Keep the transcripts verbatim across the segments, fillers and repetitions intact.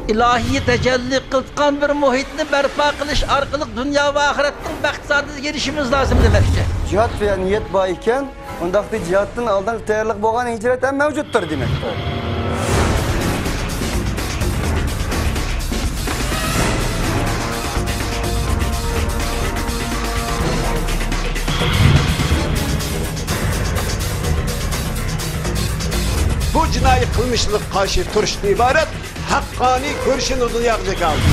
ئىلاھىي تەجەللى قىلىۋاتقان بىر مۇھىتنى بەرپا قىلىش ئارقىلىق دۇنيا ۋە ئاخىرەتنىڭ بەخت سائادىتىگە ئېرىشىشىمىز لازىم دېمەكچى. جىھاد ۋە نىيەت بار ئىكەن، ئۇنداقتا جىھادتىن ئالدىنقى تەييارلىق بولغان ھىجرەت ھەم مەۋجۇتتۇر دېمەكتۇر. بۇ جىنايى قىلمىشلىرىغا قارشى تۇرۇشتىن ئىبارەت ھەققانىي كۈرىشىنى دۇنياغا جاكارلىدى.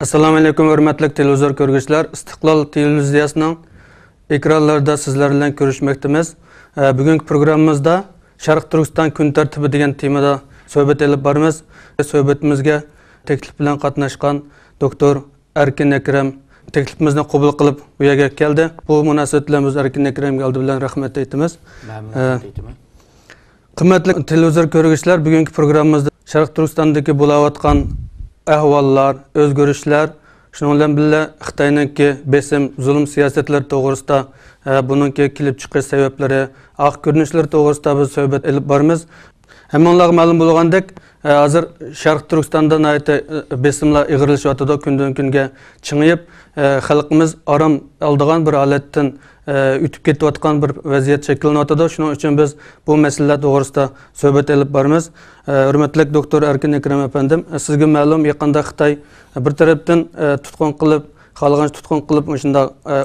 ئەسسالامۇئەلەيكۇم، ھۆرمەتلىك تېلېۋىزور كۆرگۈچىلەر! ئىستىقلال تېلېۋىزىيەسىنىڭ ئېكرانلىرىدا سىزلەر بىلەن كۆرۈشمەكتىمىز. ئە، بۈگۈنكى پروگراممىمىزدا شەرقىي تۈركىستان كۈن تەرتىپى دېگەن تېمىدا سۆھبەت ئېلىپ بارىمىز. سۆھبىتىمىزگە تەكلىپ بىلەن قاتناشقان دوكتور ئەركىن ئەكرەم تەكلىپىمىزنى قوبۇل قىلىپ، بۇ يەرگە كەلدى. بۇ مۇناسىۋەت بىلەن بىز ئەركىن ئەكرەمگە ئالدى بىلەن رەھمەت ئېيتىمىز. مەن ئە، رەھمەت ئېيتىمەن. قىممەتلىك تېلېۋىزور كۆرگۈچىلەر، بۈگۈنكى پروگراممىمىزدا شەرقىي تۈركىستاندىكى بولاۋاتقان ئەھۋاللار، ئۆزگىرىشلەر، شۇنىڭ بىلەن بىللە خىتاينىڭكى بېسىم، زۇلۇم سىياسەتلىرى توغرىسىدا، ئە، بۇنىڭكى كېلىپ چىقىش سەۋەبلىرى، ئاخىر كۆرۈنۈشلىرى توغرىسىدا بىز سۆھبەت ئېلىپ بارىمىز. ھەممىڭلارغا مەلۇم بولغاندەك، ئە، ھازىر شەرقىي تۈركىستاندا ناھايىتى، ئە، بېسىملار ئېغىرلىشىۋاتىدۇ، كۈندىن كۈنگە چىڭىيىپ، ئە، خەلقىمىز ئارام ئالىدىغان بىر ھالەتتىن، ئە، ئۆتۈپ كېتىۋاتقان بىر ۋەزىيەت شەكىللىنىۋاتىدۇ. شۇنىڭ ئۈچۈن بىز بۇ مەسىلىلەر توغرىسىدا سۆھبەت ئېلىپ بارىمىز. ئە، ھۆرمەتلىك دوكتور ئەركىن ئەكرەم ئەپەندىم، ئە، سىزگە مەلۇم، يېقىندا خىتاي، ئە، بىر تەرەپتىن، ئە، تۇتقۇن قىلىپ، خالىغانچە تۇتقۇن قىلىپ، مۇشۇنداق، ئە،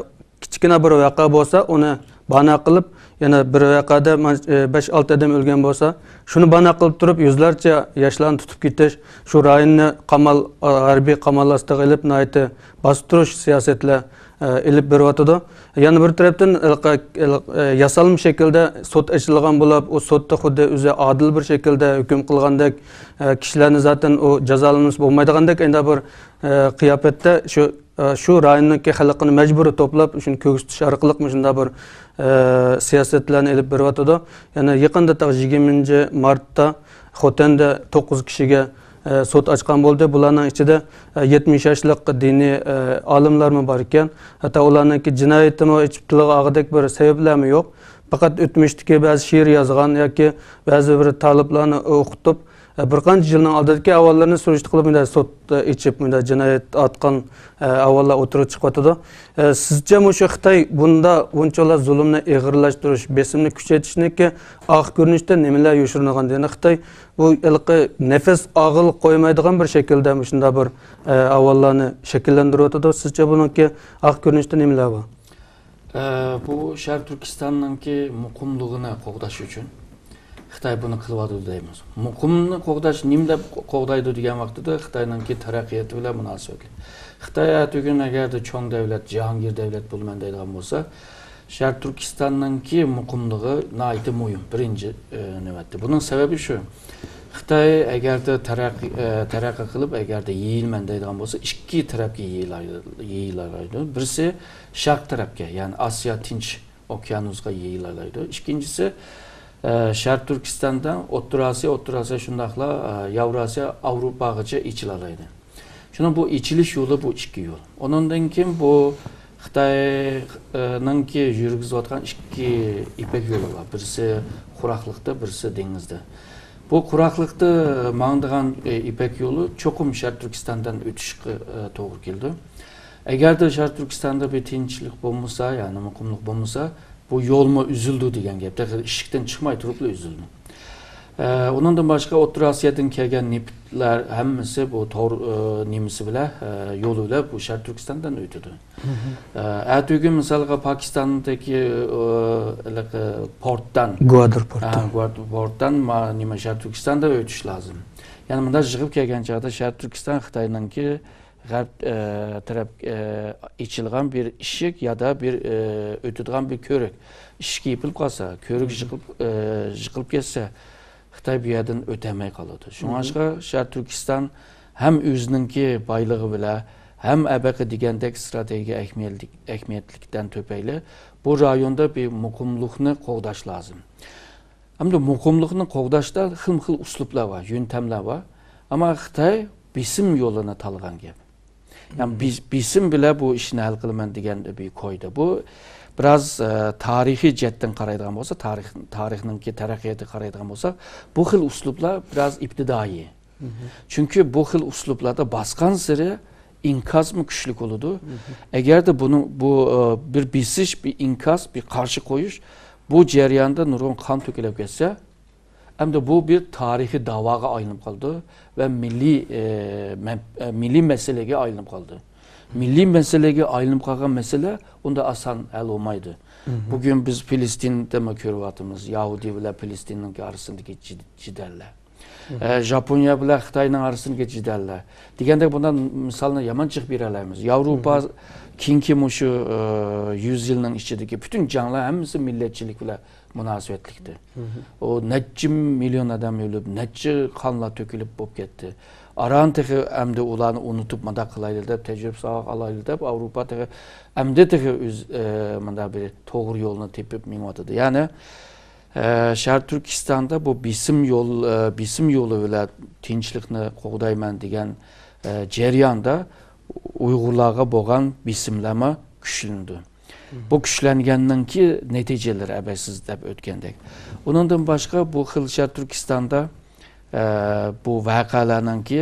كىچىككىنە بىر ۋەقە بولسا، ئۇنى بانا قىلىپ، يەنە بىر ۋەقەدە مان-، ئە، بەش-ئالتە ئادەم ئۆلگەن بولسا، شۇنى بانا قىلىپ تۇرۇپ، يۈزلەرچە ياشلارنى تۇتۇپ كېتىش، شۇ رايوننى قامال، ھەربىي قامال ئاستىغا ئېلىپ، ناھايىتى باستۇرۇش سىياسەتلەر، ئە، ئېلىپ بېرىۋاتىدۇ. يەنە بىر تەرەپتىن، ھېلىقى، ھېلىقى، ئە، ياسالما شەكىلدە سوت ئېچىلغان بولۇپ، ئۇ سوتتا خۇددى ئۆزى ئادىل بىر شەكىلدە ھۆكۈم قىلغاندەك، ئە، كىشىلەرنى زاتەن ئۇ جازالىمىسا بولمايدىغاندەك، ئەندى بىر، ئە، قىياپەتتە شۇ ئە، شۇ رايوننىڭكى خەلقىنى مەجبۇرىي توپلاپ، شۇنى كۆكسىتىش ئارقىلىق مۇشۇنداق بىر، ئە، سىياسەتلەرنى ئېلىپ بېرىۋاتىدۇ. يەنە يېقىندا تېخى يىگىرمىنچى مارتتا خوتەندە توققۇز كىشىگە، ئە، سوت ئاچقان بولدى. بۇلارنىڭ ئىچىدە، ئە، يەتمىش ياشلىق دىنىي، ئە، ئالىملارمۇ بار ئىكەن. ھەتتا ئۇلارنىڭكى جىنايىتىمۇ ئېچىپ تىلغا ئالغۇدەك بىر سەۋەبلەرمۇ يوق. پەقەت ئۆتمۈشتىكى بەزى شېئىر يازغان ياكى بەزى بىر تالىپلارنى ئوقۇتۇپ، بىر قانچە يىلنىڭ ئالدىدىكى ئەھۋاللارنى سۈرۈشتە قىلىپ، مۇنداق سوت ئېچىپ، مۇنداق جىنايەت ئاتقان ئەھۋاللار ئوتتۇرىغا چىقىۋاتىدۇ. سىزچە مۇشۇ خىتاي بۇندا بۇنچىلا زۇلۇمنى ئېغىرلاشتۇرۇش، بېسىمنى كۈچەيتىشنىڭكى ئاخىر كۆرۈنۈشتە نېمىلەر يوشۇرۇنغان؟ يەنى خىتاي بۇ ھېلىقى نەپەس ئاغىلىق قويمايدىغان بىر شەكىلدە مۇشۇنداق بىر ئەھۋاللارنى شەكىللەندۈرۈۋاتىدۇ. سىزچە بۇنىڭكى ئاخىر كۆرۈنۈشتە نېمىلەر بار؟ ئە، بۇ شەرقىي تۈركىستاننىڭكى مۇقىملىقىنى قوغداش ئۈچۈن خىتاي بۇنى قىلىۋاتىدۇ دەيمىز. مۇقىملىقنى قوغداش نېمە دەپ قوغدايدۇ دېگەن ۋاقتىدا خىتاينىڭكى تەرەققىياتى بىلەن مۇناسىۋەتلىك. خىتاي ئەتىگۈن ئەگەردە چوڭ دەۋلەت، جاھانگىر دەۋلەت بولىمەن دەيدىغان بولسا، شەرقىي تۈركىستاننىڭكى مۇقىملىقى ناھايىتى مۇھىم، بىرىنچى، ئە، نۆۋەتتە. بۇنىڭ سەۋەبى شۇ. خىتاي ئەگەردە تەرەققىي، ئە، تەرەققىي قىلىپ، ئەگەردە يېيىلىمەن دەيدىغان بولسا، ئىككى تەرەپكە يېيىلاي-، يېيىلالايدۇ. بىرسى شەرق تەرەپكە، يەنى ئاسىيا تىنچ ئوكيانۇسقا يېيىلالايدۇ. ئىككىنچىسى، ئە، شەرقىي تۈركىستاندىن ئوتتۇرا ئاسىيا، ئوتتۇرا ئاسىيا شۇنداقلا، ئە، ياۋراسىيا، ئاۋروپاغىچە ئېچىلالايدۇ. شۇنىڭ بۇ ئېچىلىش يولى بۇ ئىككى يول. ئۇنىڭدىن كېيىن بۇ خىتاينىڭكى يۈرگۈزۈۋاتقان ئىككى يىپەك يولى بار. بىرسى قۇراقلىقتا، بىرسى دېڭىزدا. بۇ قۇراقلىقتا ماڭىدىغان، ئە، يىپەك يولى چوقۇم شەرقىي تۈركىستاندىن ئۆتۈشكە، ئە، توغرا كېلىدۇ. ئەگەردە شەرقىي تۈركىستاندا بىر تىنچلىق بولمىسا، يەنى مۇقىملىق بولمىسا، بۇ يولمۇ ئۈزۈلىدۇ دېگەن گەپ. تېخى ئىشىكتىن چىقماي تۇرۇپلا ئۈزۈلىدۇ. ئە، ئۇنىڭدىن باشقا ئوتتۇرا ئاسىيادىن كەلگەن نېفىتلەر ھەممىسى بۇ تور، ئە، نېمىسى بىلەن، ئە، يولى بىلەن بۇ شەرقىي تۈركىستاندىن ئۆتىدۇ. ئە، ئەتىگۈن مىسالغا پاكىستاندىكى، ئە، ھېلىقى پورتتان، گوادىر پورتتان. ئە، گوادىر پورتتان ما-، نېمە، شەرقىي تۈركىستاندا ئۆتۈش لازىم. يەنى مۇنداق يىغىپ كەلگەن چاغدا شەرقىي تۈركىستان خىتاينىڭكى غەرب، ئە، تەرەپ، ئە، ئېچىلغان بىر ئىشىك يادا بىر، ئە، ئۆتىدىغان بىر كۆۋرۈك. ئىشىك يېپىلىپ قالسا، كۆۋرۈك يىقىلىپ، ئە، يىقىلىپ كەتسە، خىتاي بۇ يەردىن ئۆتەلمەي قالىدۇ. شۇڭلاشقا شەرقىي تۈركىستان ھەم ئۆزىنىڭكى بايلىقى بىلەن، ھەم ئەبەقى دېگەندەك ئىستراتېگىيە ئەھمىيەتلىك، ئەھمىيەتلىكتىن تۆپەيلى بۇ رايوندا بىر مۇقىملىقنى قوغداش لازىم. ئەمدى مۇقىملىقنى قوغداشتا خىلمۇ خىل ئۇسلۇبلار بار، يۆنتەملەر بار. ئەمما خىتاي بېسىم يولىنى تاللىغان گەپ. يەنى بېس-، بېسىم بىلەن بۇ ئىشنى ھەل قىلىمەن دېگەن بىر كويدا. بۇ بىراز، ئە، تارىخىي جەھەتتىن قارايدىغان بولسا، تارىخ، تارىخنىڭكى تەرەققىياتىغا قارايدىغان بولسا، بۇ خىل ئۇسلۇبلار بىراز ئىپتىدائىي. چۈنكى بۇ خىل ئۇسلۇبلاردا باسقانسېرى ئىنكاسمۇ كۈچلۈك بولىدۇ. ئەگەردە بۇنىڭ، بۇ، ئە، بىر بېسىش، بىر ئىنكاس، بىر قارشى قويۇش، بۇ جەرياندا نۇرغۇن قان تۆكۈلۈپ كەتسە، ئەمدى بۇ بىر تارىخىي داۋاغا ئايلىنىپ قالىدۇ ۋە مىللىي، ئە، مە-، ئە، مىللىي مەسىلىگە ئايلىنىپ قالىدۇ. مىللىي مەسىلىگە ئايلىنىپ قالغان مەسىلە ئۇنداق ئاسان ھەل بولمايدۇ. بۈگۈن بىز پىلىستىندىمۇ كۆرۈۋاتىمىز، يەھۇدىي بىلەن پىلىستىننىڭكى ئارىسىندىكى جىد-، جېدەللەر. ئە، ژاپونىيە بىلەن خىتاينىڭ ئارىسىدىكى جېدەللەر. دېگەندەك بۇنداق مىسالنى يامان جىق بېرەلەيمىز. ياۋروپا كېيىنكى مۇشۇ، ئە، يۈز يىلنىڭ ئىچىدىكى پۈتۈن جەڭلەر ھەممىسى مىللەتچىلىك بىلەن مۇناسىۋەتلىكتە. ئۇ نەچچە مىليون ئادەم ئۆلۈپ، نەچچە قانلار تۆكۈلۈپ بولۇپ كەتتى. ئاران تېخى ئەمدى ئۇلارنى ئۇنتۇپ، مۇنداق قىلايلى دەپ، تەجرىبە ساۋاق ئالايلى دەپ، ئاۋروپا تېخى ئەمدى تېخى ئۆز، ئە، مۇنداق بىر توغرا يولنى تېپىپ مېڭىۋاتىدۇ. يەنى، ئە، شەرقىي تۈركىستاندا بۇ بېسىم يول، ئە، بېسىم يولى بىلەن تىنچلىقنى قوغدايمەن دېگەن، ئە، جەرياندا ئۇيغۇرلارغا بولغان بېسىملارمۇ كۈچلىنىدۇ. بۇ كۈچلەنگەننىڭكى نەتىجىلىرى ئەۋەتسىز دەپ ئۆتكەندەك. ئۇنىڭدىن باشقا بۇ خىل شەرقىي تۈركىستاندا، ئە، بۇ ۋەقەلەرنىڭكى،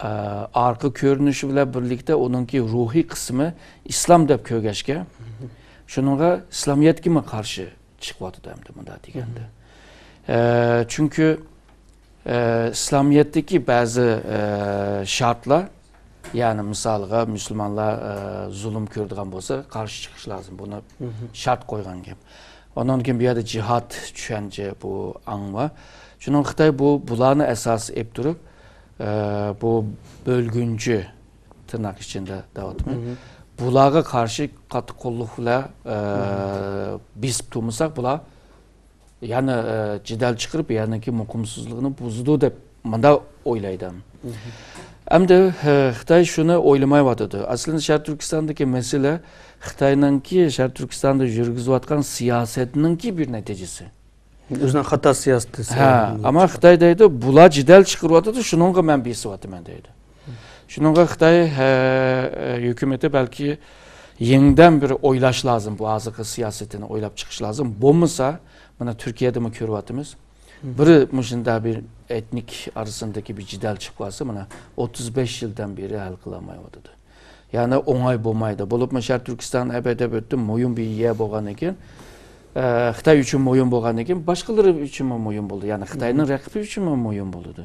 ئە، ئارقا كۆرۈنۈشى بىلەن بىرلىكتە ئۇنىڭكى روھىي قىسمى ئىسلام دەپ كۆرگەچكە، شۇنىڭغا ئىسلامىيەتكىمۇ قارشى چىقىۋاتىدۇ ئەمدى مۇنداق دېگەندە. ئە، چۈنكى ئە، ئىسلامىيەتتىكى بەزى، ئە، شارتلار، يەنى مىسالغا مۇسۇلمانلار، ئە، زۇلۇم كۆرىدىغان بولسا قارشى چىقىش لازىم. بۇنى شارت قويغان گەپ. ئاندىن كېيىن بۇ يەردە جىھاد چۈشەنچە بۇ ئاڭ بار. شۇنىڭ خىتاي بۇ، بۇلارنى ئاساس ئېلىپ تۇرۇپ، ئە، بۇ بۆلگۈنچى تىرناق ئىچىدە دەۋاتىمەن. بۇلارغا قارشى قاتتىق قوللۇق بىلەن، ئە، بېسىپ تۇرمىساق بۇلار يەنە، ئە، جېدەل چىقىرىپ، يەرنىڭكى مۇقىمسىزلىقىنى بۇزىدۇ دەپ مۇنداق ئويلايدۇ. ئەمدى، ئە، خىتاي شۇنى ئويلىمايۋاتىدۇ. ئەسلىدە شەرقىي تۈركىستاندىكى مەسىلە خىتاينىڭكى شەرقىي تۈركىستاندا يۈرگۈزۈۋاتقان سىياسەتنىڭكى بىر نەتىجىسى. ئۆزىنىڭ خاتا سىياسىتى ھە، سەۋەبىدىن ئەمما خىتاي دەيدۇ، بۇلار جېدەل چىقىرىۋاتىدۇ، شۇنىڭغا مەن بېسىۋاتىمەن دەيدۇ. شۇنىڭغا خىتاي، ھە، ھۆكۈمىتى بەلكى يېڭىدىن بىر ئويلاش لازىم، بۇ ھازىرقى سىياسىتىنى ئويلاپ چىقىش لازىم. بولمىسا، مانا تۈركىيەدىمۇ كۆرۈۋاتىمىز. بىر مۇشۇنداق بىر ئېتنىك ئارىسىندىكى بىر جېدەل چىقىپ قالسا، مانا ئوتتۇز بەش يىلدىن بېرى ھەل قىلالمايۋاتىدۇ. يەنى ئوڭاي بولمايدۇ. بولۇپمۇ شەرقىي تۈركىستان ئەبەد دەپ ئۆتتۈم، مۇھىم بىر يەر بولغاندىن كېيىن، ئە، خىتاي ئۈچۈن مۇھىم بولغاندىن كېيىن، باشقىلىرى ئۈچۈنمۇ مۇھىم بولىدۇ. يەنى خىتاينىڭ رەقىبى ئۈچۈنمۇ مۇھىم بولىدۇ.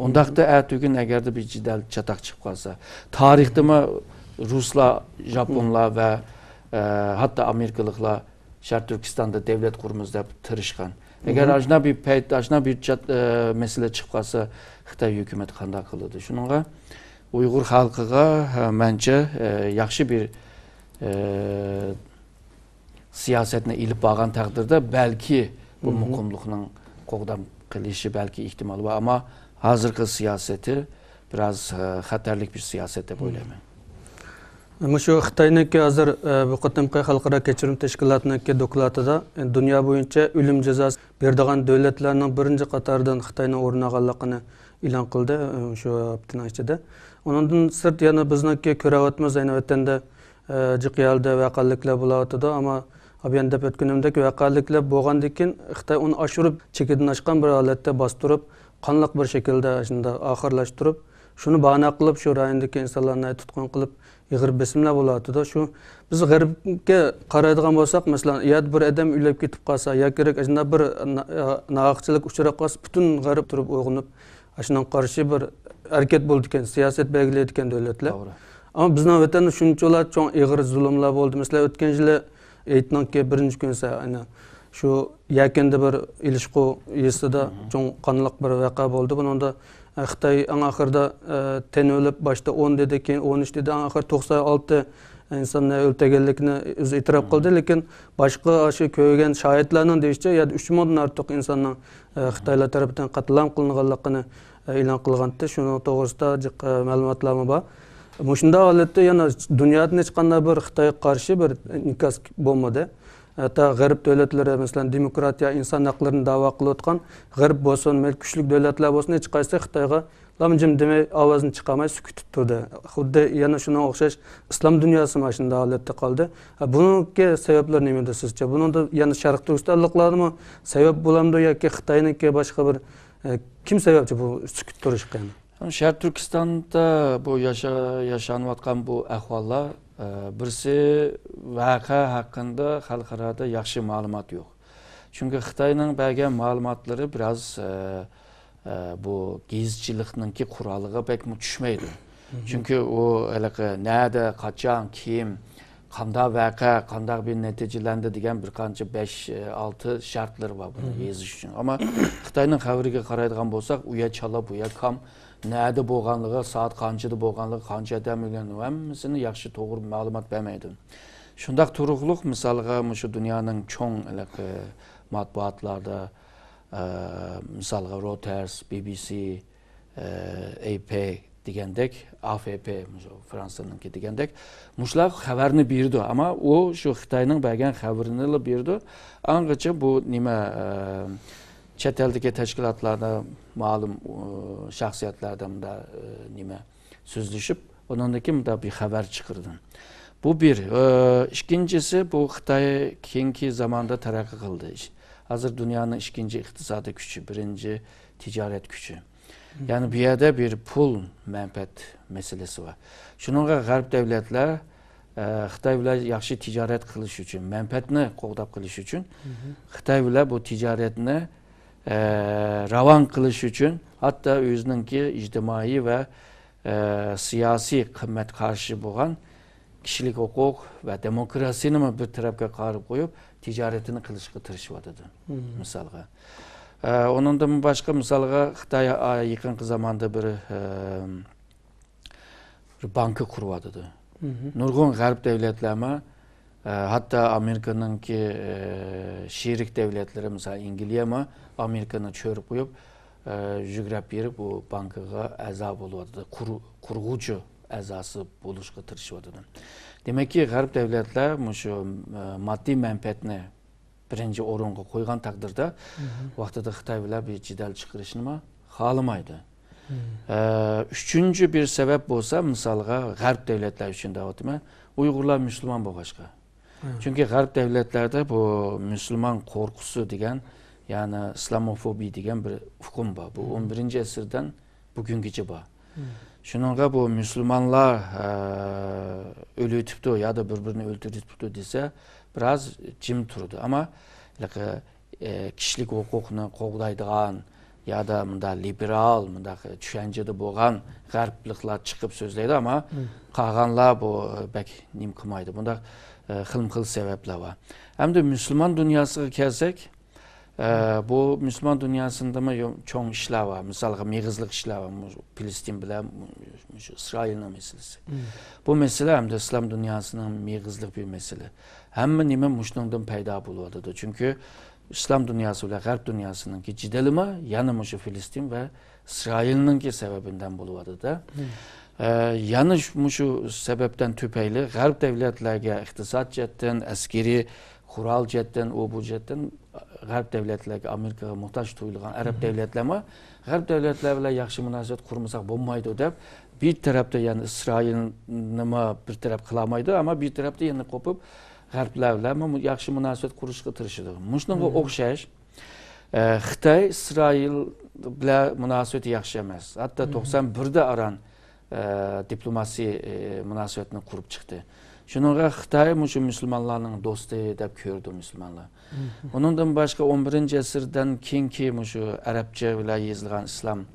ئۇنداقتا ئەتىگۈن ئەگەردە بىر جېدەل چاتاق چىقىپ قالسا، تارىختىمۇ رۇسلار، ژاپونلار ۋە، ئە، ھەتتا ئامېرىكىلىقلار شەرقىي تۈركىستاندا دۆلەت قۇرىمىز دەپ تىرىشقان. ئەگەر ئاشۇنداق بىر پەيت، ئاشۇنداق بىر چات-، ئە، مەسىلە چىقىپ قالسا، خىتاي ھۆكۈمىتى قانداق قىلىدۇ؟ شۇنىڭغا ئۇيغۇر خەلقىگە، ھە، مەنچە، ئە، ياخشى بىر، ئە، سىياسەتنى ئېلىپ بارغان تەقدىردە، بەلكى بۇ مۇقىملىقنىڭ قوغدام قىلىشى بەلكى ئېھتىمال بار. ئەمما ھازىرقى سىياسىتى بىراز، ئە، خەتەرلىك بىر سىياسەت دەپ ئويلايمەن. مۇشۇ خىتاينىڭكى ھازىر، ئە، بۇ قېتىمقى خەلقئارا كەچۈرۈم تەشكىلاتىنىڭكى دوكلاتىدا، ئە، دۇنيا بويىچە ئۆلۈم جازاسى بېرىدىغان دۆلەتلەرنىڭ بىرىنچى قاتارىدىن خىتاينىڭ ئورۇن ئالغانلىقىنى ئېلان قىلدى، ئە، شۇ ھەپتىنىڭ ئىچىدە. ئۇنىڭدىن سىرت يەنە بىزنىڭكى كۆرۈۋاتىمىز، ئەينى ۋەتەندە، ئە، جىق يەردە ۋەقەلىكلەر بولۇۋاتىدۇ، ئەمما ئابىيان دەپ ئۆتكىنىمدەك ۋەقەلىكلەر بولغاندىن كېيىن خىتاي ئۇنى ئاشۇرۇپ، چېكىدىن ئاشقان بىر ھالەتتە باستۇرۇپ، قانلىق بىر شەكىلدە شۇنداق ئاخىرلاشتۇرۇپ، شۇنى باھانە قىلىپ، شۇ رايوندىكى ئىنسانلارنى تۇتقۇن قىلىپ، ئېغىر بېسىملار بولۇۋاتىدۇ. شۇ بىز غەربكە قارايدىغان بولساق، مەسىلەن، يا بىر ئادەم ئۆلۈپ كېتىپ قالسا، ياكى ئاشۇنداق بىر نا-، ناھەقچىلىك ئۇچراپ قالسا، پۈتۈن غەرب تۇرۇپ ئويغىنىپ، ئاشۇنىڭغا قارشى بىر ھەرىكەت بولىدىكەن، سىياسەت بەلگىلەيدىكەن دۆلەتلەر. توغرا. ئەمما بىزنىڭ ۋەتەندە شۇنچىلا چوڭ ئېغىر زۇلۇملار بولدى. مەسىلەن، ئۆتكەن يىلى ھېيتنىڭكى بىرىنچى كۈنىسى، ئەنە شۇ يەكەندە بىر ئېلىشقۇ يېزىسىدا چوڭ قانلىق بىر ۋەقە بولدى. بۇنىڭدا، ئە، خىتاي ئەڭ ئاخىرىدا، ئە، تەن ئۆلۈپ، باشتا ئون دېدى، كېيىن ئون ئۈچ دېدى، ئەڭ ئاخىرى توقسان ئالتە ئىنساننى ئۆلتۈرگەنلىكىنى ئۆزى ئېتىراپ قىلدى. لېكىن باشقا شۇ كۆرگەن شاھىتلارنىڭ دېيىشىچە، يەنە ئۈچ مىڭدىن ئارتۇق ئىنساننىڭ، ئە، خىتايلار تەرىپىدىن قەتلىئام قىلىنغانلىقىنى، ئە، ئېلان قىلغانتى. شۇنىڭ توغرىسىدا جىق، ئە، مەلۇماتلارمۇ بار. مۇشۇنداق ھالەتتە يەنە دۇنيادىن ھېچقانداق بىر خىتايغا قارشى بىر ئىنكاس بولمىدى. ھەتتا غەرب دۆلەتلىرى، مەسىلەن، دېموكراتىيە، ئىنسان ھەقلىرىنى دەۋا قىلىۋاتقان غەرب بولسۇن، مەيلى كۈچلۈك دۆلەتلەر بولسۇن، ھېچقايسىسى خىتايغا لام جىم دېمەي، ئاۋازنى چىقارماي سۈكۈتتە تۇردى. خۇددى يەنە شۇنىڭغا ئوخشاش ئىسلام دۇنياسىمۇ ئاشۇنداق ھالەتتە قالدى. ھە، بۇنىڭكى سەۋەبلىرى نېمىدۇ سىزچە؟ بۇنىڭدا يەنە شەرق تۈركىستانلىقلارمۇ سەۋەب بولامدۇ ياكى خىتاينىڭكى باشقا بىر، ئە، كىم سەۋەبچى بۇ سۈكۈت تۇرۇشقا يەنە؟ شەرق تۈركىستاندا بۇ ياشا-، ياشانىۋاتقان بۇ ئەھۋاللار، ئە، بىرسى ۋەقە ھەققىدە خەلقئارادا ياخشى مەلۇمات يوق. چۈنكى خىتاينىڭ بەرگەن مەلۇماتلىرى بىراز، ئە، ئە، بۇ گېزىتچىلىكنىڭكى قورالىغا بەكمۇ چۈشمەيدۇ. چۈنكى ئۇ ھېلىقى نەدە، قاچان، كىم، قانداق ۋەقە، قانداق بىر نەتىجىلەندى دېگەن بىر قانچە بەش، ئە، ئالتە شەرتلىرى بار بۇنى يېزىش ئۈچۈن. ئەمما خىتاينىڭ خەۋىرىگە قارايدىغان بولساق، ئۇ يەر چالا، بۇ يەر كام، نەدە بولغانلىقى، سائەت قانچىدا بولغانلىقى، قانچە ئادەم ئۆلگەن، ھەممىسىنى ياخشى توغرا مەلۇمات بەرمەيدۇ. شۇنداق تۇرۇقلۇق، مىسالغا، مۇشۇ دۇنيانىڭ چوڭ ھېلىقى مەتبۇئاتلاردا، ئە، مىسالغا، رويتېرس، بى بى سى، ئە، ئەي پى دېگەندەك، ئا فې پې، مۇشۇ فرانسىنىڭكى دېگەندەك، مۇشۇلار خەۋەرنى بېرىدۇ. ئەمما ئۇ شۇ خىتاينىڭ بەرگەن خەۋىرىنىلا بېرىدۇ. ئاڭغىچە بۇ نېمە، ئە، چەت ئەلدىكى تەشكىلاتلاردا مەلۇم، ئۇ، شەخسىيەتلەردە مۇندا، ئە، نېمە، سۆزلىشىپ، ئۇنىڭدىن كېيىن مۇندا بىر خەۋەر چىقىردىم. بۇ بىر. ئى، ئىككىنچىسى، بۇ خىتاي كېيىنكى زاماندا تەرەققىي قىلدى. ھازىر دۇنيانىڭ ئىككىنچى ئىقتىسادىي كۈچى، بىرىنچى تىجارەت كۈچى. يەنى بۇ يەردە بىر پۇل مەنپەئەت مەسىلىسى بار. شۇنىڭغا غەرب دۆلەتلەر، ئە، خىتاي بىلەن ياخشى تىجارەت قىلىش ئۈچۈن، مەنپەئەتنى قوغداپ قېلىش ئۈچۈن خىتاي بىلەن بۇ تىجارەتنى، ئە، راۋان قىلىش ئۈچۈن ھەتتا ئۆزىنىڭكى ئىجتىمائىي ۋە، ئە، سىياسىي قىممەت قارىشى بولغان كىشىلىك ھوقۇق ۋە دېموكراتىيىنىمۇ بىر تەرەپكە قايرىپ قويۇپ، تىجارىتىنى قىلىشقا تىرىشىۋاتىدۇ. مىسالغا. ئە، ئۇنىڭدىن باشقا، مىسالغا، خىتاي، ئا، يېقىنقى زاماندا بىر، ئە، بىر بانكا قۇرۇۋاتىدۇ. نۇرغۇن غەرب دۆلەتلەرمۇ، ئە، ھەتتا ئامېرىكىنىڭكى، ئە، شېرىك دۆلەتلىرى، مىسال، ئەنگلىيەمۇ ئامېرىكىنى چۆرۈپ قويۇپ، ئە، يۈگرەپ بېرىپ، بۇ بانكىغا ئەزا بولۇۋاتىدۇ. قۇر-، قۇرغۇچى ئەزاسى بولۇشقا تىرىشىۋاتىدۇ. دېمەككى، غەرب دۆلەتلەر مۇشۇ، ئە، ماددىي مەنپەئەتنى بىرىنچى ئورۇنغا قويغان تەقدىردە، ۋاقتىدا خىتاي بىلەن بىر جېدەل چىقىرىشنىمۇ خالىمايدۇ. ئە، ئۈچىنچى بىر سەۋەب بولسا، مىسالغا، غەرب دۆلەتلەر ئۈچۈن دەۋاتىمەن، ئۇيغۇرلار مۇسۇلمان بولغاچقا. چۈنكى غەرب دۆلەتلەردە بۇ مۇسۇلمان قورقۇسى دېگەن، يەنى ئىسلاموفوبىيە دېگەن بىر ئۇقۇم بار. بۇ ئون بىرىنچى ئەسىردىن بۈگۈنگىچە بار. شۇنىڭغا بۇ مۇسۇلمانلار، ئە، ئۆلۈۋېتىپتۇ يا دا بىر-بىرىنى ئۆلتۈرۈۋېتىپتۇ دېسە، بىراز جىم تۇرىدۇ. ئەمما، ھېلىقى، ئە، كىشىلىك ھوقۇقنى قوغدايدىغان يا دا مۇنداق لىبېرال، مۇنداق چۈشەنچىدە بولغان غەربلىكلەر چىقىپ سۆزلەيدۇ، ئەمما قالغانلار بۇ، ئە، بەك نېمە قىلمايدۇ. بۇنداق، ئە، خىلمۇخىل سەۋەبلەر بار. ئەمدى مۇسۇلمان دۇنياسىغا كەلسەك، ئە، بۇ مۇسۇلمان دۇنياسىندىمۇ يو-، چوڭ ئىشلار بار. مىسالغا، مېغىزلىق ئىشلار بار. مۇ-، پىلىستىن بىلەن مۇ-، مۇشۇ ئىسرائىلنىڭ مەسىلىسى. بۇ مەسىلە ئەمدى ئىسلام دۇنياسىنىڭ مېغىزلىق بىر مەسىلە. ھەممە نېمە مۇشۇنىڭدىن پەيدا بولۇۋاتىدۇ. چۈنكى ئىسلام دۇنياسى بىلەن غەرب دۇنياسىنىڭكى جېدىلىمۇ يەنە مۇشۇ پىلىستىن ۋە ئىسرائىلنىڭكى سەۋەبىدىن بولۇۋاتىدۇ. ئە، يەنە شۇ، مۇشۇ سەۋەبتىن تۈپەيلى غەرب دۆلەتلەرگە ئىقتىساد جەھەتتىن، ئەسكىرىي قورال جەھەتتىن، ئۇ بۇ جەھەتتىن غەرب دۆلەتلەرگە، ئامېرىكىغا موھتاج تۇيۇلغان ئەرەب دۆلەتلەرمۇ غەرب دۆلەتلەر بىلەن ياخشى مۇناسىۋەت قۇرمىساق بولمايدۇ دەپ، بىر تەرەپتە، يەنى ئىسرائىلنىمۇ بىر تەرەپ قىلالمايدۇ، ئەمما بىر تەرەپتە يەنە قوپۇپ غەربلەر بىلەنمۇ ياخشى مۇناسىۋەت قۇرۇشقا تىرىشىدۇ. مۇشۇنىڭغا ئوخشاش، ئە، خىتاي ئىسرائىل بىلەن مۇناسىۋىتى ياخشى ئەمەس. ھەتتا توقسان بىردە ئاران، ئە، دىپلوماسىي، ئە، مۇناسىۋەتنى قۇرۇپ چىقتى. شۇنىڭغا خىتاي مۇشۇ مۇسۇلمانلارنىڭ دوستى دەپ كۆرىدۇ مۇسۇلمانلار. ئۇنىڭدىن باشقا، ئون بىرىنچى ئەسىردىن كېيىنكى مۇشۇ ئەرەبچە بىلەن يېزىلغان ئىسلام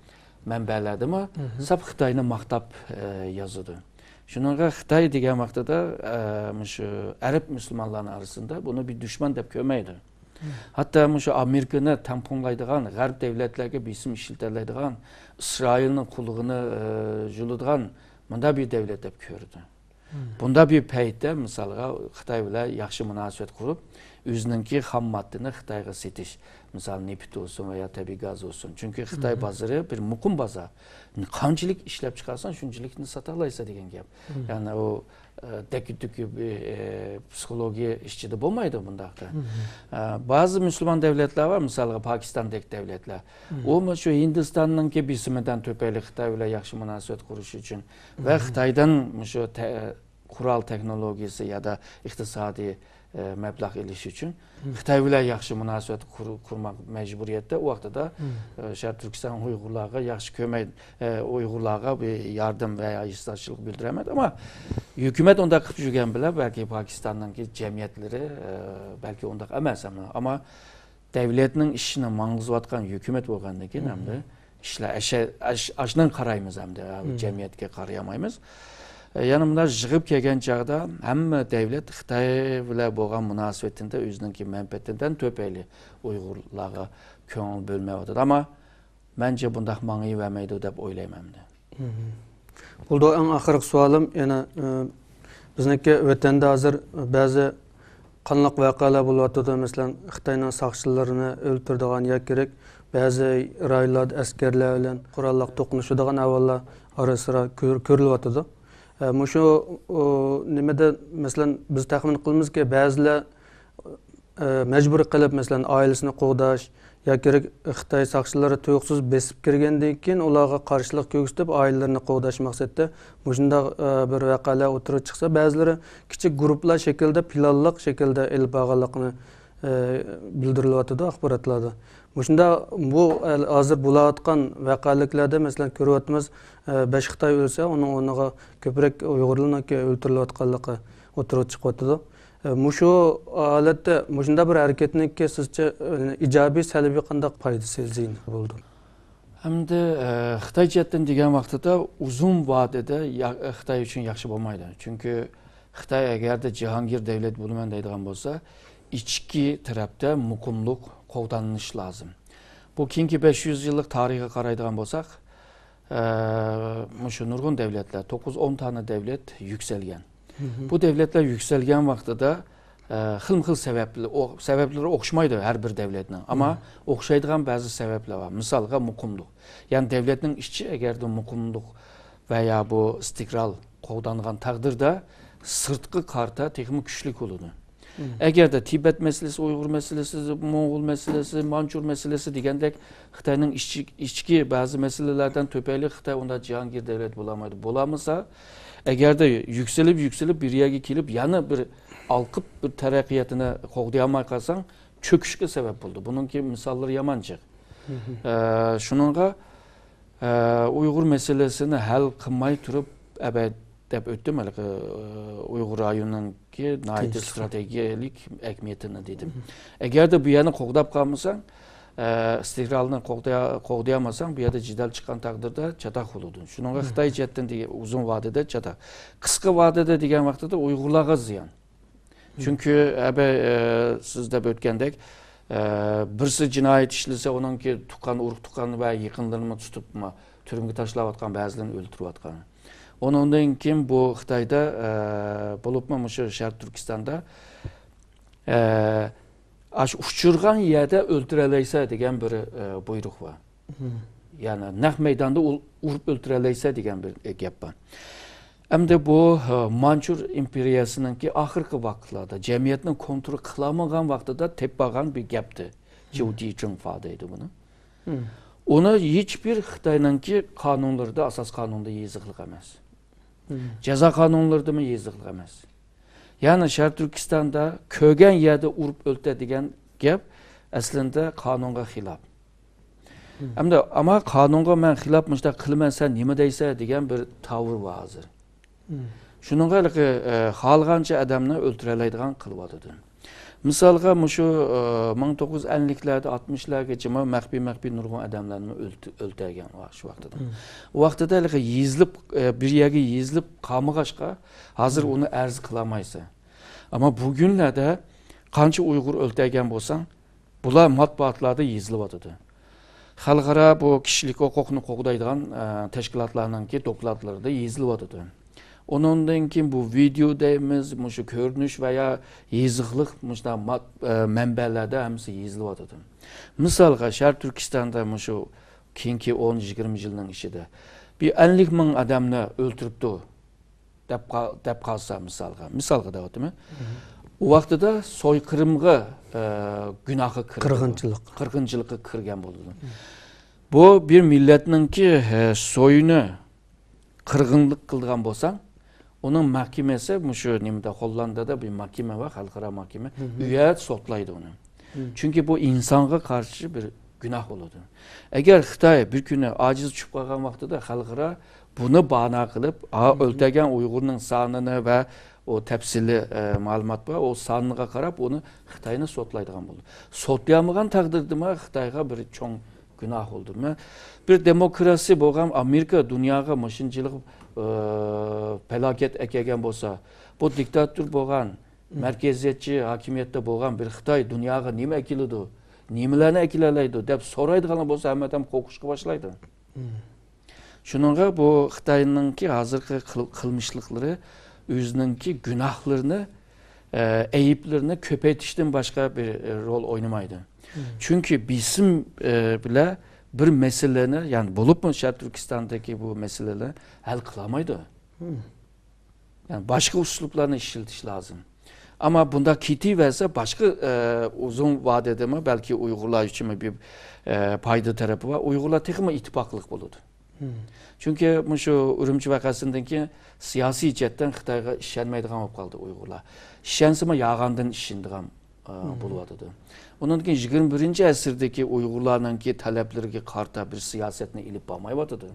مەنبەلەردىمۇ ساپ خىتاينى ماختاپ، ئە، يازىدۇ. شۇنىڭغا خىتاي دېگەن ۋاقتىدا، ئە، مۇشۇ ئەرەب مۇسۇلمانلارنىڭ ئارىسىدا بۇنى بىر دۈشمەن دەپ كۆرمەيدۇ. ھەتتا مۇشۇ ئامېرىكىنى تەڭپۇڭلايدىغان، غەرب دۆلەتلەرگە بېسىم ئىشلىتەلەيدىغان، ئىسرائىلنىڭ قۇلىقىنى، ئى، يۇلىدىغان مۇنداق بىر دۆلەت دەپ كۆرىدۇ. بۇنداق بىر پەيتتە، مىسالغا، خىتاي بىلەن ياخشى مۇناسىۋەت قۇرۇپ، ئۆزىنىڭكى خام ماددىنى خىتايغا سېتىش، مىسال، نېفىت بولسۇن ۋە يا تەبىئىي گاز بولسۇن. چۈنكى خىتاي بازىرى بىر مۇقىم بازار. قانچىلىك ئىشلەپ چىقارساڭ، شۇنچىلىكنى ساتالايسەن دېگەن گەپ. يەنى ئۇ، ئە، دەككە-دۈككە بىر، ئە، پسىخولوگىيە ئىچىدە بولمايدۇ بۇنداقتا. ئە، بەزى مۇسۇلمان دۆلەتلەر بار، مىسالغا پاكىستاندەك دۆلەتلەر. ئۇمۇ شۇ ھىندىستاننىڭكى بېسىمىدىن تۈپەيلى خىتاي بىلەن ياخشى مۇناسىۋەت قۇرۇش ئۈچۈن ۋە خىتايدىن مۇشۇ تە-، قورال تېخنولوگىيىسى يا دا ئىقتىسادىي، ئە، مەبلەغ ئېلىش ئۈچۈن خىتاي بىلەن ياخشى مۇناسىۋەت قۇر-، قۇرماق مەجبۇرىيەتتە. ئۇ ۋاقتىدا، ئە، شەرقىي تۈركىستان ئۇيغۇرلارغا ياخشى كۆرمەي-، ئە، ئۇيغۇرلارغا بىر ياردەم ۋە يا ھېسداشچىلىق بىلدۈرەلمەيدۇ. ئەمما ھۆكۈمەت ئۇنداق قىلىپ يۈرگەن بىلەن بەلكى پاكىستاننىڭكى جەمئىيەتلىرى، ئە، بەلكى ئۇنداق ئەمەس. ئەمما، ئەمما دەۋلەتنىڭ ئىشىنى ماڭغۇزۇۋاتقان ھۆكۈمەت بولغاندىن كېيىن ئەمدى ئىشلار ئەشە-، ئەش-، ئاشۇنداق قارايمىز ئەمدى، جەمئىيەتكە قارىيالمايمىز. ئە، يەنە مۇنداق يىغىپ كەلگەن چاغدا ھەممە دۆلەت خىتاي بىلەن بولغان مۇناسىۋىتىدە ئۆزىنىڭكى مەنپەئەتىدىن تۆپەيلى ئۇيغۇرلارغا كۆڭۈل بۆلمەيۋاتىدۇ. ئەمما مەنچە بۇنداق ماڭىۋەرمەيدۇ دەپ ئويلايمەن ئەمدى. بولدى، ئەڭ ئاخىرقى سوئالىم يەنە، ئە، بىزنىڭكى ۋەتەندە ھازىر بەزى قانلىق ۋەقەلەر بولۇۋاتىدۇ. مەسىلەن، خىتاينىڭ ساقچىلىرىنى ئۆلتۈرىدىغان ياكى بەزى رايونلاردا ئەسكەرلەر بىلەن قوراللىق توقۇنۇشىدىغان ئەھۋاللار ئارا-سىرا كۆر-، كۆرۈلۈۋاتىدۇ. ئە، مۇشۇ، ئۇ، نېمىدە، مەسىلەن، بىز تەخمىن قىلىمىزكى، بەزىلەر، ئە، مەجبۇرىي قىلىپ، مەسىلەن، ئائىلىسىنى قوغداش ياكى خىتاي ساقچىلىرى تۇيۇقسىز بېسىپ كىرگەندىن كېيىن، ئۇلارغا قارشىلىق كۆرسىتىپ، ئائىلىلىرىنى قوغداش مەقسەتتە مۇشۇنداق، ئە، بىر ۋەقەلەر ئوتتۇرىغا چىقسا، بەزىلىرى كىچىك گۇرۇپپىلار شەكلىدە، پىلانلىق شەكىلدە ئېلىپ بارغانلىقىنى، ئە، بىلدۈرۈلۈۋاتىدۇ ئاخباراتلاردا. مۇشۇنداق بۇ، ئە، ھازىر بولۇۋاتقان ۋەقەلىكلەردە، مەسىلەن، كۆرۈۋاتىمىز، ئە، بەش خىتاي ئۆلسە، ئۇنىڭ ئورنىغا كۆپرەك ئۇيغۇرلارنىڭكى ئۆلتۈرۈلۈۋاتقانلىقى ئوتتۇرىغا چىقىۋاتىدۇ. ئە، مۇشۇ ھالەتتە مۇشۇنداق بىر ھەرىكەتنىڭكى سىزچە، ئە، ئىجابىي، سەلبىي قانداق پايدىسى زىيىنى بولىدۇ؟ ئەمدى، ئە، خىتاي جەھەتتىن دېگەن ۋاقتىدا ئۇزۇن ۋادىدە يا-، خىتاي ئۈچۈن ياخشى بولمايدۇ. چۈنكى خىتاي ئەگەردە جاھانگىر دەۋلەت بولىمەن دەيدىغان بولسا، ئىچكى تەرەپتە مۇقىملىق قوغدىنىش لازىم. بۇ كېيىنكى بەش يۈز يىللىق تارىخقا قارايدىغان بولساق، ئە، مۇشۇ نۇرغۇن دەۋلەتلەر، توققۇز ئون تانە دەۋلەت يۈكسەلگەن. بۇ دەۋلەتلەر يۈكسەلگەن ۋاقتىدا، ئە، خىلمۇ خىل سەۋەبلىرى، ئو-، سەۋەبلىرى ئوخشىمايدۇ ھەر بىر دەۋلەتنىڭ. ئەمما ئوخشايدىغان بەزى سەۋەبلەر بار. مىسالغا، مۇقىملىق. يەنى دەۋلەتنىڭ ئىچى ئەگەردە مۇقىملىق ۋە يا بۇ ئىستىقرار قوغدانغان تەقدىردە، سىرتقا قارىتا تېخىمۇ كۈچلۈك بولىدۇ. ئەگەردە تىبەت مەسىلىسى، ئۇيغۇر مەسىلىسى، موڭغۇل مەسىلىسى، مانچۇر مەسىلىسى دېگەندەك خىتاينىڭ ئىچى-، ئىچكى بەزى مەسىلىلەردىن تۈپەيلى خىتاي ئۇنداق جاھانگىر دەۋلەت بولالمايدۇ. بولالمىسا، ئەگەردە يۈكسىلىپ، يۈكسىلىپ بىر يەرگە كېلىپ، يەنە بىر ھالقىپ بىر تەرەققىياتىنى قوغدىيالماي قالساڭ، چۆكۈشكە سەۋەب بولىدۇ. بۇنىڭكى مىساللىرى يامان جىق. ئە، شۇنىڭغا، ئە، ئۇيغۇر مەسىلىسىنى ھەل قىلماي تۇرۇپ، ئەبەد دەپ ئۆتتۈم، ھېلىقى، ئۇ، ئۇيغۇر رايونىنىڭكى ناھايىتى تىنچلىق. ئىستراتېگىيەلىك ئەھمىيىتىنى دېدىم. ئەگەردە بۇ يەرنى قوغداپ قالمىساڭ، ئە، ئىستىقرارنى قوغدىيا-، قوغدىيالمىساڭ، بۇ يەردە جېدەل چىققان تەقدىردە چاتاق بولىدۇ. شۇنىڭغا خىتاي جەھەتتىن دېگەن ئۇزۇن ۋادىدە چاتاق. قىسقا ۋادىدە دېگەن ۋاقتىدا ئۇيغۇرلارغا زىيان. چۈنكى، ئەبە، ئە، سىز دەپ ئۆتكەندەك، ئە، بىرسى جىنايەت ئىشلىسە، ئۇنىڭكى تۇغقان، ئۇرۇق تۇغقان ۋە يېقىنلىرىنى تۇتۇپ، ما، تۈرمىگە تاشلاۋاتقان، بەزىلىرىنى ئۆلتۈرۈۋاتقان. ئۇنىڭدىن كېيىن بۇ خىتايدا، ئە، بولۇپمۇ مۇشۇ شەرقىي تۈركىستاندا، ئە، ئاشۇ ئۇچرىغان يەردە ئۆلتۈرەلەيسەن دېگەن بىر، ئە، بۇيرۇق بار. يەنى نەق مەيداندا ئۇ-، ئۇرۇپ ئۆلتۈرەلەيسەن دېگەن بىر، ئە، گەپ بار. ئەمدى بۇ، ئە، مانچۇر ئىمپېرىيەسىنىڭكى ئاخىرقى ۋاقىتلاردا جەمئىيەتنى كونترول قىلالمىغان ۋاقتىدا تېپىپ بارغان بىر گەپتى. جيۇدى جۇڭفا دەيدۇ بۇنى. ئۇنى ھېچبىر خىتاينىڭكى قانۇنلىرىدا، ئاساس قانۇندا يېزىقلىق ئەمەس. جازا قانۇنلىرىدىمۇ يېزىقلىق ئەمەس. يەنى شەرقىي تۈركىستاندا كۆرگەن يەردە ئۇرۇپ ئۆلتۈر دېگەن گەپ ئەسلىندە قانۇنغا خىلاپ. ئەمدى، ئەمما قانۇنغا مەن خىلاپ مۇشۇنداق قىلىمەن، سەن نېمە دەيسەن دېگەن بىر تاۋۇر بار ھازىر. شۇنىڭغا ھېلىقى، ئە، خالىغانچە ئادەمنى ئۆلتۈرەلەيدىغان قىلىۋاتىدۇ. مىسالغا، مۇشۇ، ئە، مىڭ توققۇز يۈز ئەللىكلەردە، ئاتمىشلارغىچىمۇ مەخپىي-مەخپىي نۇرغۇن ئادەملەرنى ئۆلتۈ-، ئۆلتۈرگەن شۇ ۋاقتىدا. ئۇ ۋاقتىدا ھېلىقى يېزىلىپ، ئە، بىر يەرگە يېزىلىپ قالمىغاچقا، ھازىر ئۇنى ئەرز قىلالمايسەن. ئەمما بۈگۈنلەردە قانچە ئۇيغۇر ئۆلتۈرگەن بولساڭ، بۇلار مەتبۇئاتلاردا يېزىلىۋاتىدۇ. خەلقئارا بۇ كىشىلىك ھوقۇقنى قوغدايدىغان، ئە، تەشكىلاتلارنىڭكى دوكلاتلىرىدا يېزىلىۋاتىدۇ. ئۇنىڭدىن كېيىن بۇ ۋىدېئو دەيمىز، مۇشۇ كۆرۈنۈش ۋە يا يېزىقلىق مۇشۇنداق ما-، ئە، مەنبەلەردە ھەممىسى يېزىلىۋاتىدۇ. مىسالغا، شەرقىي تۈركىستاندا مۇشۇ كېيىنكى ئون، يىگىرمە يىلنىڭ ئىچىدە بىر ئەللىك مىڭ ئادەمنى ئۆلتۈرۈپتۇ دەپ قا-، دەپ قالسا، مىسالغا، مىسالغا دەۋاتىمەن. ئۇ ۋاقتىدا سويقىرىمغا، ئە، گۇناھقا كىرىدۇ. قىرغىنچىلىق. قىرغىنچىلىققا كىرگەن بولىدۇ. بۇ بىر مىللەتنىڭكى، ئە، سويىنى قىرغىنلىق قىلىدىغان بولساڭ، ئۇنىڭ مەھكىمىسى مۇشۇ نېمىدە، ھوللاندادا بىر مەھكىمە بار، خەلقئارا مەھكىمە. ئۇ يەردە سوتلايدۇ ئۇنى. چۈنكى بۇ ئىنسانغا قارشى بىر گۇناھ بولىدۇ. ئەگەر خىتاي بىر كۈنى ئاجىز چۈشۈپ قالغان ۋاقتىدا خەلقئارا بۇنى بانا قىلىپ، ئا، ئۆلتۈرگەن ئۇيغۇرنىڭ سانىنى ۋە ئۇ تەپسىلىي، ئە، مەلۇمات بار، ئۇ سانىغا قاراپ ئۇنى خىتاينى سوتلايدىغان بولىدۇ. سوتلىيالمىغان تەقدىردىمۇ خىتايغا بىر چوڭ گۇناھ بولدى. مەن بىر دېموكراتىيە بولغان ئامېرىكا دۇنياغا مۇشۇنچىلىك، ئە، پالاكەت ئەكەلگەن بولسا، بۇ دىكتاتور بولغان، مەركەزىيەتچى ھاكىمىيەتتە بولغان بىر خىتاي دۇنياغا نېمە ئەكېلىدۇ، نېمىلەرنى ئەكېلەلەيدۇ دەپ سورايدىغانلار بولسا، ھەممە ئادەم قورقۇشقا باشلايدۇ. شۇنىڭغا بۇ خىتاينىڭكى ھازىرقى قىل-، قىلمىشلىقلىرى ئۆزىنىڭكى گۇناھلىرىنى، ئە، ئەيىبلىرىنى كۆپەيتىشتىن باشقا بىر، ئە، رول ئوينىمايدۇ. چۈنكى بېسىم، ئە، بىلەن بىر مەسىلىنى، يەنى بولۇپمۇ شەرقىي تۈركىستاندىكى بۇ مەسىلىنى ھەل قىلالمايدۇ. يەنى باشقا ئۇسلۇبلارنى ئىشلىتىش لازىم. ئەمما بۇنداق كېتىۋەرسە، باشقا، ئە، ئۇزۇن ۋادىدىمۇ بەلكى ئۇيغۇرلار ئۈچۈنمۇ بىر، ئە، پايدا تەرىپى بار. ئۇيغۇرلار تېخىمۇ ئىتتىپاقلىق بولىدۇ. چۈنكى مۇشۇ ئۈرۈمچى ۋەقەسىدىن كېيىن سىياسىي جەھەتتىن خىتايغا ئىشەنمەيدىغان بولۇپ قالدى ئۇيغۇرلار. ئىشەنسىمۇ يالغاندىن ئىشىنىدىغان، ئە، بولۇۋاتىدۇ. ئۇنىڭدىن كېيىن يىگىرمە بىرىنچى ئەسىردىكى ئۇيغۇرلارنىڭكى تەلەپلىرىگە قارىتا بىر سىياسەتنى ئېلىپ بارمايۋاتىدۇ.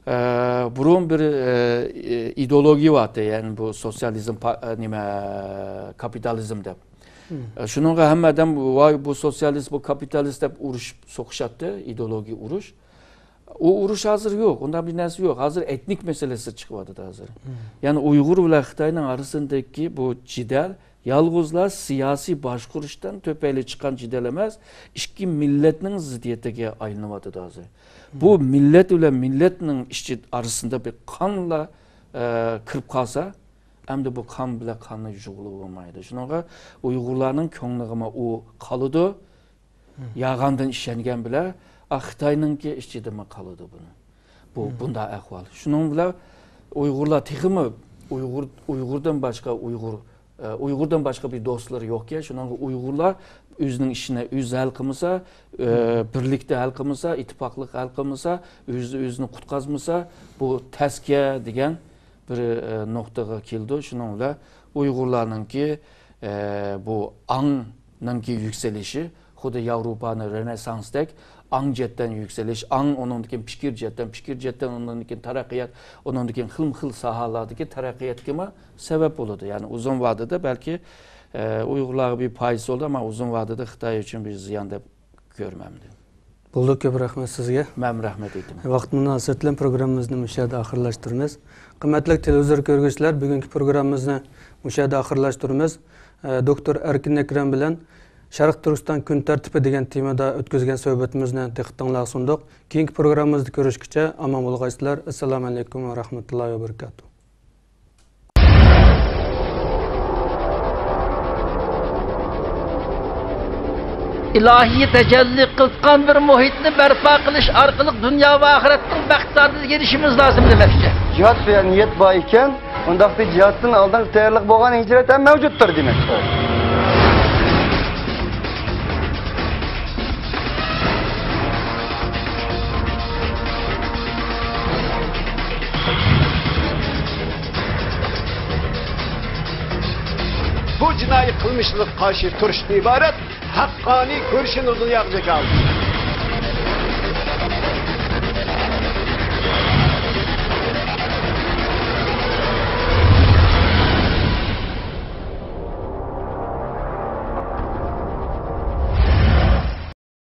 ئە، بۇرۇن بىر، ئە، ئىدېئولوگىيە بارتى، يەنى بۇ سوتسىيالىزم پا-، ئە، نېمە، كاپىتالىزم دەپ. ئە، شۇنىڭغا ھەممە ئادەم، ۋاي، بۇ سوتسىيالىست، بۇ كاپىتالىست دەپ ئۇرۇشۇپ سوقۇشاتتى ئىدېئولوگىيە ئۇرۇش. ئۇ ئۇرۇش ھازىر يوق، ئۇنداق بىر نەرسە يوق. ھازىر ئېتنىك مەسىلىسى چىقىۋاتىدۇ ھازىر. يەنى ئۇيغۇر بىلەن خىتاينىڭ ئارىسىدىكى بۇ جېدەل يالغۇزلا سىياسىي باشقۇرۇشتىن تۈپەيلى چىققان جېدەل ئەمەس، ئىككى مىللەتنىڭ زىددىيىتىگە ئايلىنىۋاتىدۇ ھازىر. بۇ مىللەت بىلەن مىللەتنىڭ ئىچى ئارىسىدا بىر قانلا، ئە، كىرىپ قالسا، ئەمدى بۇ قان بىلەن قاننى يۇغىلى بولمايدۇ. شۇنىڭغا ئۇيغۇرلارنىڭ كۆڭلىگىمۇ ئۇ قالىدۇ. يالغاندىن ئىشەنگەن بىلەن، ئا، خىتاينىڭكى ئىچىدىمۇ قالىدۇ بۇنى. بۇ، بۇنداق ئەھۋال. شۇنىڭ بىلەن ئۇيغۇرلار تېخىمۇ ئۇيغۇر، ئۇيغۇردىن باشقا ئۇيغۇر، ئە، ئۇيغۇردىن باشقا بىر دوستلىرى يوقكەن. شۇنىڭغا ئۇيغۇرلار ئۆزىنىڭ ئىشىنى ئۆزى ھەل قىلمىسا، ئە، بىرلىكتە ھەل قىلمىسا، ئىتتىپاقلىق ھەل قىلمىسا، ئۆزى ئۆزىنى قۇتقازمىسا، بۇ تەسكە دېگەن بىر، ئە، نۇقتىغا كېلىدۇ. شۇنىڭ بىلەن ئۇيغۇرلارنىڭكى، ئە، بۇ ئاڭنىڭكى يۈكسىلىشى خۇددى ياۋروپانى رېنېسسانستەك ئاڭ جەھەتتىن يۈكسىلىش، ئاڭ ئۇنىڭدىن كېيىن پىكىر جەھەتتىن، پىكىر جەھەتتىن ئۇنىڭدىن كېيىن تەرەققىيات، ئۇنىڭدىن كېيىن خىلمۇ خىل ساھەلەردىكى تەرەققىياتقىمۇ سەۋەب بولىدۇ. يەنى ئۇزۇن ۋادىدە بەلكى، ئە، ئۇيغۇرلارغا بىر پايدىسى بولىدۇ، ئەمما ئۇزۇن ۋادىدە خىتاي ئۈچۈن بىر زىيان دەپ كۆرمەمدى. بولدى، كۆپ رەھمەت سىزگە. مەن رەھمەت ئېيتىمەن. ۋاقىت مۇناسىۋىتى بىلەن پروگراممىمىزنى مۇشۇ يەردە ئاخىرلاشتۇرىمىز. قىممەتلىك تېلېۋىزور كۆرگۈچىلەر، بۈگۈنكى پروگراممىمىزنى مۇشۇ يەردە ئاخىرلاشتۇرىمىز. ئە، دوكتور ئەركىن ئەكرەم بىلەن شەرقىي تۈركىستان كۈن تەرتىپى دېگەن تېمىدا ئۆتكۈزگەن سۆھبىتىمىزنى دىققىتىڭلارغا سۇندۇق. كېيىنكى پروگراممىمىزدا كۆرۈشكىچە ئامان بولغايسىلەر. ئەسسالامۇ ئەلەيكۇم ۋە رەھمەتۇللاھى ۋە بەرىكاتۇھ. ئىلاھىي تەجەللى قىلغان بىر مۇھىتنى بەرپا قىلىش ئارقىلىق دۇنيا ۋە ئاخىرەتنىڭ بەخت سائادىتىگە ئېرىشىشىمىز لازىم دېمەكچى. جىھاد سۆيەر نىيەت بار ئىكەن، ئۇنداقتا جىھادتىن ئالدىنقى تەييارلىق بولغان ھىجرەت ھەم مەۋجۇتتۇر دېمەكچى. بۇ جىنايى قىلمىشلىققا قارشى تۇرۇشتىن ئىبارەت ھەققانىي كۈرىشىنى دۇنياغا جاكارلىدى.